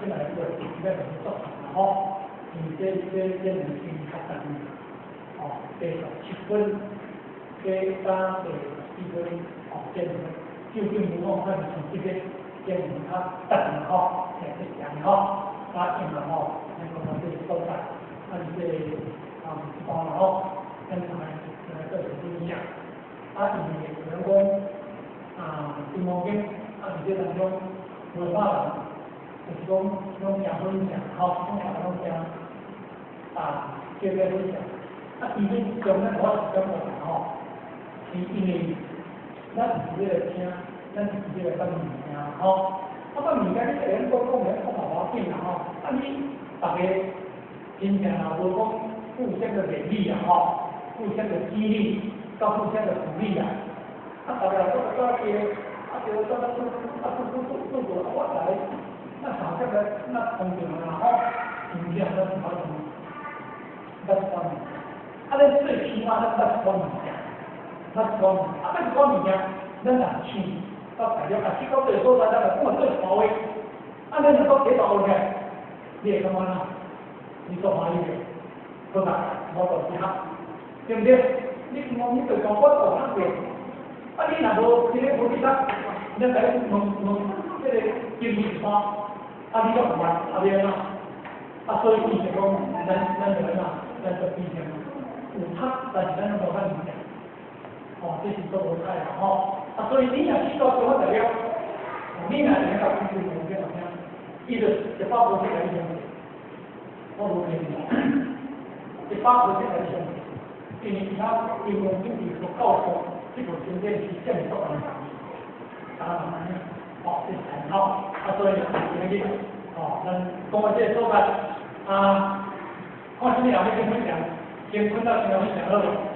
這來個咱就做吼，因為這兩天較重哦，第17分，加第14分，哦，這兩究竟無講看是這個這兩較重吼，這這樣吼，啊，因為吼，咱講到這個所在，啊，這個啊，一般吼，咱來做一個分享，啊，因為比如講啊，金剛經啊，佇這當中無法人，就是講攏誠分享吼，攏大家攏誠啊，叫做分享。啊，其實中咱我是感覺吼，是因為咱是咧來聽，咱是咧來放物件吼。啊，放物件你一個人講講來講嘛無要緊啦吼。啊，你逐家真正若無講互相的勉勵啊吼，互相的激勵，佮互相的鼓勵啊。啊，逐家做做個，啊，對，做做做，啊，做做做做做，我來，那好像個那通常啦吼，真正咱是好像捌一寡物件。啊，咱最起碼咱捌一寡物件，捌一寡物，啊，捌一寡物件，咱若去到大陸啊，去到這個所在，咱來講做一寡話，啊，咱若講幾大話起來，你會感覺哪？你做歡喜袂？好啦，我就適合，對毋對？你講你對講我做較對，啊，你若無這個無記得，咱來問問這個經驗啥？啊，你閣毋捌，啊，欲按怎？啊，所以變成講，咱就按怎？咱就變成有讀，但是咱攏無捌物件，哦，這是做無歹啦吼。啊，所以你若去到中國大陸，你若會甲講句話給我聽，伊就100%共你相信，我無騙你，100%共你相信，因為伊遐金剛經是佛教說，這部經典是這麼多人講，當然安尼，哦，這是參考，啊，所以今日，哦，咱講到這個所在，啊，看啥物人欲先分享，先分到先分享好無？